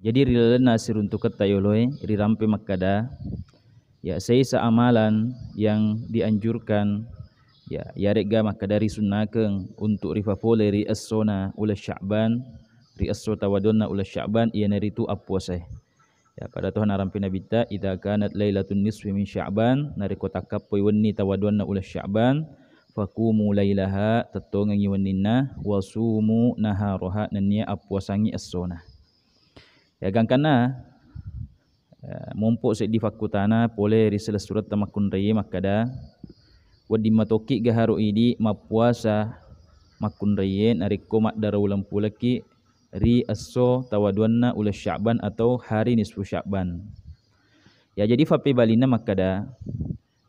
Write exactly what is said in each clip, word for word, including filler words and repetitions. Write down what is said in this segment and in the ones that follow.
Jadi ri lalenna siruntuketta yoloe, rirampe makkada, ya, seisa amalan yang dianjurkan, ya, yaregga makkada risunnakeng untuk rifafole ri essona uleng Sya'ban, ri esso tawadonna uleng Sya'ban, iyanaritu appuasae. Ya, pada toha narampe Nabitta, "Idza kanat lailatun nisfi min Sya'ban," narekko takkappoi wenni tawadonna uleng Sya'ban, "faqumu lailaha," tettongengi wenninna, "wasumu naharaha," nennia appuasangi essona. Ya, gangkanna, eh, mompo seddi fakkutana pole ri selessuretta makkunraie makkada, wedding matokki gaharo idi mappuasa makkunraie narekko maddara uleng pulekki ri esso tawaduanna uleng Sya'ban atau hari nisfu Sya'ban. Ya, jadi fappebalinna makkada,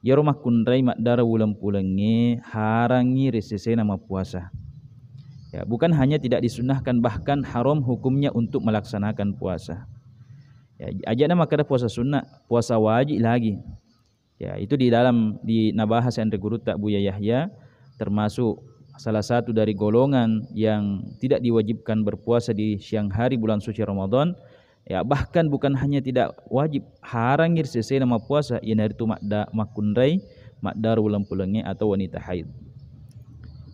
iyaro makkunrai maddara uleng pulengnge harangngi ri sesena mappuasa. Ya, bukan hanya tidak disunnahkan, bahkan haram hukumnya untuk melaksanakan puasa. Ya, ajana makkada puasa sunnah, puasa wajib lagi. Ya, itu di dalam, di nabahas Anre Gurutta Buya Yahya, termasuk salah satu dari golongan yang tidak diwajibkan berpuasa di siang hari bulan suci Ramadan. Ya, bahkan bukan hanya tidak wajib, harangngi ri sesena mappuasa, iyanaritu madda-, makkunrai maddara uleng pulengnge atau wanita haid.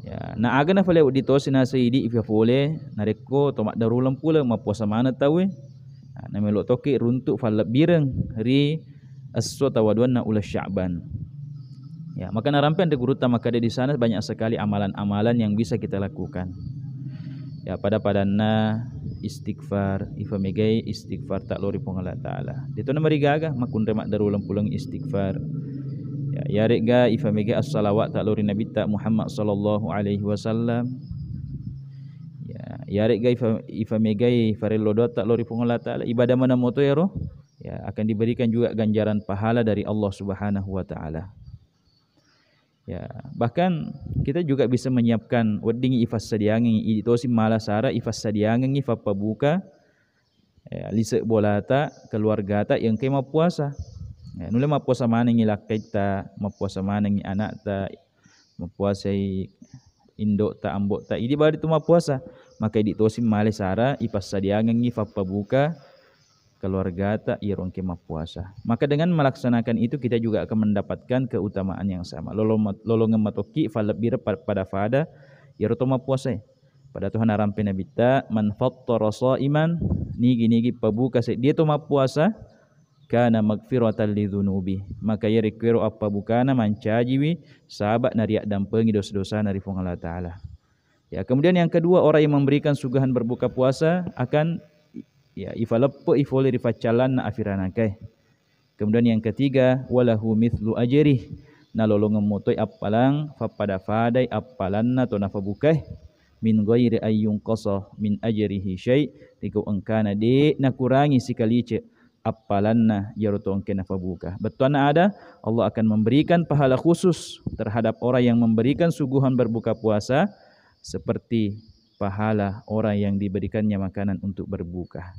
Ya, na aga nafale wedding tosi naseng idi ifafole narekko to maddara uleng puleng mappuasa maneng tauwe. Nah, namelo tokki runtuk fallebbireng ri esso tawaduanna uleng Sya'ban. Ya, maka narampe Anre Gurutta makkada di sana banyak sekali amalan-amalan yang bisa kita lakukan. Ya, pada-padanna istighfar, ifamegai istighfar ta lao ri Puang Allah Ta'ala. Deto namarigaga makkunrai maddara uleng puleng istighfar. Ya, yaregga ifamegai as-salawat ta lao ri Nabitta Muhammad sallallahu alaihi wasallam. Ya, yaregga ifa-, ifamegai farello doa ta lao ri Puang Allah Ta'ala. Ibadah maneng moto ero, ya, akan diberikan juga ganjaran pahala dari Allah Subhanahu wa Ta'ala. Ya, bahkan kita juga bisa menyiapkan wedding ifassadiangengi, idi tosi mala sara ifassadiangengi fappabuka, ya, lise bolata, keluargata yang engkai mappuasa. Ya, nulle mappuasa manengi lakkaitta, mappuasa manengi anakta, mappuasai indo'ta, ambo'ta, idi bali tu mappuasa, maka idi tosi male sara ipassadiangengi fappabuka keluargata iyaro engke mappuasa. Maka dengan melaksanakan itu kita juga akan mendapatkan keutamaan yang sama. Lolong-, lolongeng matokki fallebbireng pa-, pada-pada iyaro to mappuasae. Pada toha narampe Nabitta, "Man fattara shaiman," nigi-nigi pabuka seddi to mappuasa, "kana magfiratan li dzunubi." Maka iyarekko ero appabukana mancajiwi saba nariaddampengi dosa-dosana ri Puang Allah Ta'ala. Ya, kemudian yang kedua, orang yang memberikan suguhan berbuka puasa akan, ya, ifaleppe'i fole ri faccallanna afiranakae. Kemudian yang ketiga, "Walahu mithlu ajrih." Nalolongeng motoi appalang fappada-padai appalanna to nafabukae. "Min ghairi ayyunqasa min ajrihi syai'." Riko engkana de nakurangi sikalice appalanna iyaro to engke nafabuka. Bettuanna ada, Allah akan memberikan pahala khusus terhadap orang yang memberikan suguhan berbuka puasa seperti pahala orang yang diberikannya makanan untuk berbuka.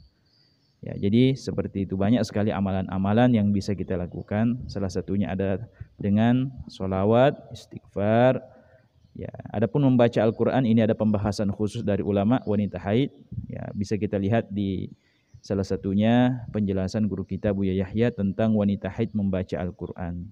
Ya, jadi seperti itu, banyak sekali amalan-amalan yang bisa kita lakukan. Salah satunya ada dengan sholawat, istighfar. Ya, adapun membaca Al-Quran, ini ada pembahasan khusus dari ulama wanita haid. Ya, bisa kita lihat di salah satunya penjelasan guru kita Buya Yahya tentang wanita haid membaca Al-Quran.